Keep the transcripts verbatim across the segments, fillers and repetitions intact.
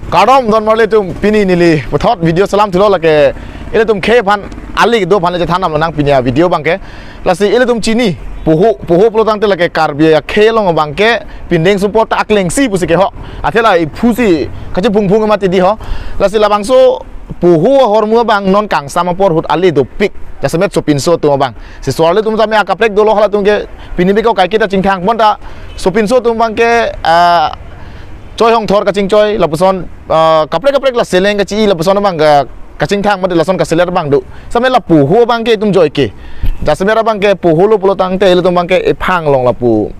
Kardom don marli atum, pini neli puthot video selam thulo, lake ilitum khei aphan, ali kedo aphan le chethan damlonang pini a-video abangke. Lasi ilitum chini, poho, poho pulotangte lake Karbi akhei along abangke pindeng sumpot ta akleng si pusi ke ho. Athe la iphu si kachiphung phung mati di ho. Lasi labangso poho ahormu abang non kangsam apor ahut ali dopik. Jasemet sopinso atum abang. Si so-arlo atum tame akaprek dolo, halatum ke pini biko kaiketa chingthang, bonta sopinso atum abangke, ah, choi hongthor kachingchoi, lapuson, ah, kaprek kaprek la seleng kachi-i, lapuson abang ka, kachingthang mate lason kaseler abang do. Same la poho abangke itum joike. Jasemet abangke poho lo pulotangte ilitum abangke ephang along lapu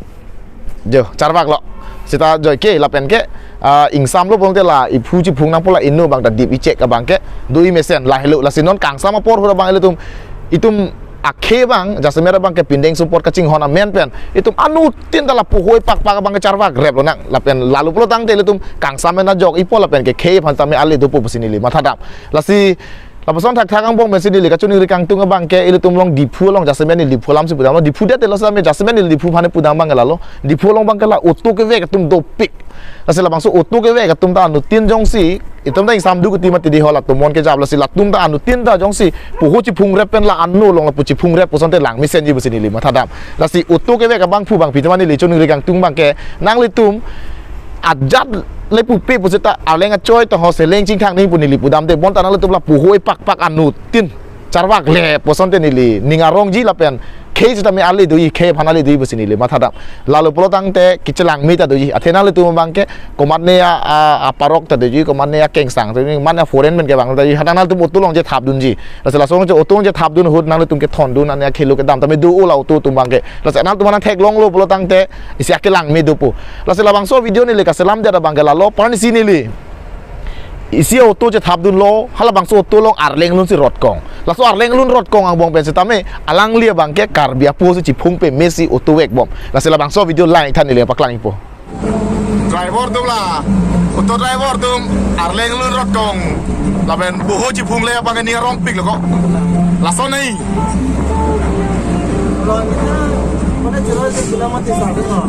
jo charvak lo. Seta joike lapen ke, ah, ingsam lo pulotangte la iphu chiphung nangpo, la inut abang ta dip ichek abangke do-i mesen, lahelo. Lasi non kangsam apor ahut abang ilitum, itum akhei abang, jasemet abangke pindeng sumpot kachinghon amen pen itum anuttin ta la poho epakpak abangke charvak rep lonang. Lapen lalo pulotangte ilitum kangsam pen ta jok-ipo lapen ke khei aphan tame ali dopo pusi neli matha dam. Lasi lapuson thakthak angbong pensi neli kachiningri kangtung abangke ilitum along Diphu along, jasemet neli Diphu alam si pudamlo, Diphu det lo same, jasemet neli Diphu aphan pudam abangke lalo. Diphu along abangke la auto kevek atum dopik. Lasi labangso auto kevek atum ta anuttin jongsi, itum ta ingsam du kuti mati di ho, latum mon kejap, lasi latum ta anuttin ta jongsi poho chiphung rep pen la ano along lapu chiphung rep pusonte lang mesenji pusi neli matha dam. Lasi auto kevek abangphu abangpi tame neli chiningri kangtung abangke, nanglitum ajat le pupe pusita arleng achoi tong ho seleng chingthang nangji pu neli pudamde, bonta nanglitum la poho epakpak anuttin charvak le pusonte neli ning arongji lapen khei sitame ali do-i, khei aphan ali do-i pusi neli matha dam. Lalo pulotangte kechelangme ta doji. Athe nanglitum abangke komatne a, a, aparok ta doji, komatne akengsang ta doji, mane foreign pen kevang ta doji. Hadak nanglitum auto along chethap dunji. Lasi laso along che auto along chethap dun ahut nanglitum kethon dun, ane akhei lo kedam tame do-o la auto atum abangke. Lasi nanglitum nangtheklonglo pulotangte isi akelangme dopo. Lasi labangso video neli kaselam det abangke lalo, parni si neli isi auto chethap dunlo, halabangso auto along arleng alun si rotkong. Laso arleng alun rotkong angbong pen sitame alangli abangke Karbi apo si chiphung peme si auto vekbom. Lasi labangso video lang-ik tha, neli paklang-ikpo. Driver atum la, auto driver atum arleng alun rotkong lapen poho chiphung le abangke ning arongpik lo ko. Lason nai.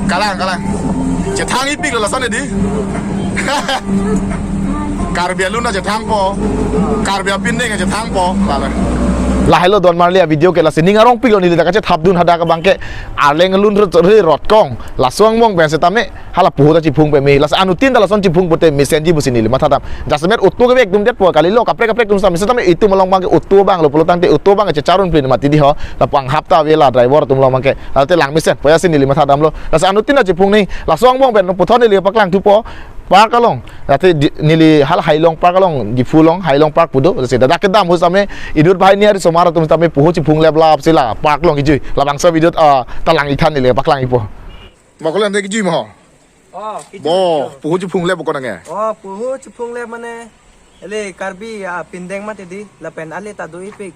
Kalang, kalang. Chethang-ipik lo lason nai di. Karbi alun ta chethangpo, Karbi apindeng ta chethangpo, lalo. Lahelo don marli a-video ke, lasi ning arongpik lo, neli ta kachethap dun hadak abangke arleng alun rot, re rotkong. Laso angbong pen sitame hala poho ta chiphung peme. Lasi anuttin ta lason chiphung pute mesenji pusi neli matha dam. Jasemet auto kevek atum detpo, kalilo, kaprek kaprek atum sitame, sitame itum along abangke auto abang lo pulotangte auto abang checharun plin mati di ho. Lapu anghap ta ave la driver atum along abangke. Late lang mesen, poya si neli matha damlo. Lasi anuttin ta chiphung nangji. Laso angbong pen puthot neli paklang thupo park along. Late di, neli hala Hailong Park along, Diphu along Hailong Park pu do. Lasi dak kedam ahut sitame inut banghini ari osomar atum sitame poho chiphung leplap si la park along kejui. Labangso video, ah, ta lang-ik tha, neli paklang-ikpo. Mo ko le ante kejui mo? Oh, kejui. Bo, poho chiphung lep ko nang e? Oh, poho chiphung lep mane, ele Karbi apindeng mati di, lapen ali ta do-ipik.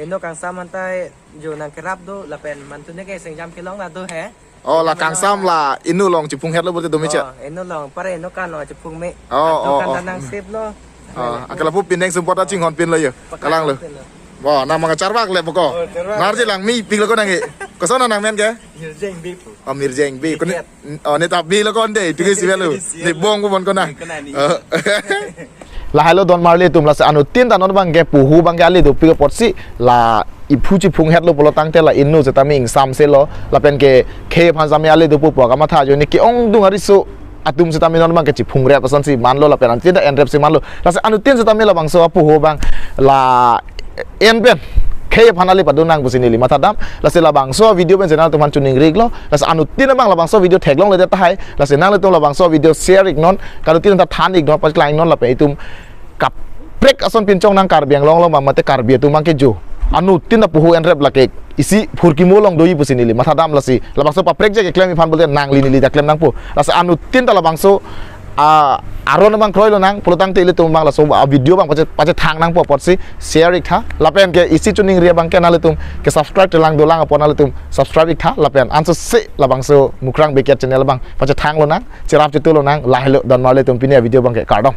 Inut kangsam anta jo nangkerap do, lapen mantune ke sengjam kelong la do he. Oh, la kangsam la inut along chiphung het lo pute do me che? Oh, inut along, pare inut kan along chiphung me. Oh, oh, inut kan oh. Nang sip lo. Oh, akala pu pindeng sumpot ta chinghon pin lo yo. Kalang lo. Pin lo. Bo, nang manga charvak lep ko. Oh, charvak. Nar je lang-ipik lo ko nang e. Koson nangmen ke? Mirjeng Bey pu. Oh, Mirjeng Bey. Ko ne, oh, ne tapi lo ko nde, itu ke si velo. Isi ne lo. Bong ko bon ko na. Ko na ni. Oh. Lahelo don marli atum, lasi anuttin ta non abangke poho abangke ali dopik apotsi la iphu chiphung het lo pulotangte la inut sitame ingsamse lo, lapen ke khei aphan sitame ali dopo pu kamatha ajoine ke-ongdung ariso atum sitame non abangke chiphung rep asonsi manlo, lapen anuttin ta en rep si manlo. Lasi anuttin sitame labangso apoho abang la en pen khei aphan ali padun nang pusi neli matha dam. Lasi labangso video pen channel atum aphan chiningri-iklo. Lasi anuttin abang labangso video theklongledet tahai. Lasi nanglitum labangso video share-iknon, kanuttin ta than-iknon, paklang-iknon lapen itum kaprek ason pinchong nang Karbi Anglong along mate Karbi atum abangke jo. Anuttin ta poho en rep lake isi phurkimo along doji pusi neli matha dam. Lasi labangso paprek je keklem-ik aphan pulote nangli neli ta klem nangpo. Lasi anuttin ta labangso, ah, aron abang kroilonang pulotangte ilitum abang laso a-video abang pache, pachethang nangpo apotsi share-ik tha. Lapen ke isi chiningri abangke nanglitum ke subscribe telang dolang apot nanglitum subscribe-ik tha. Lapen ansose labangso Mukrang Bey Cat channel abang pachethang lonang, cherap chetu lonang. Lahelo don marli atum, pini a-video abangke kardom.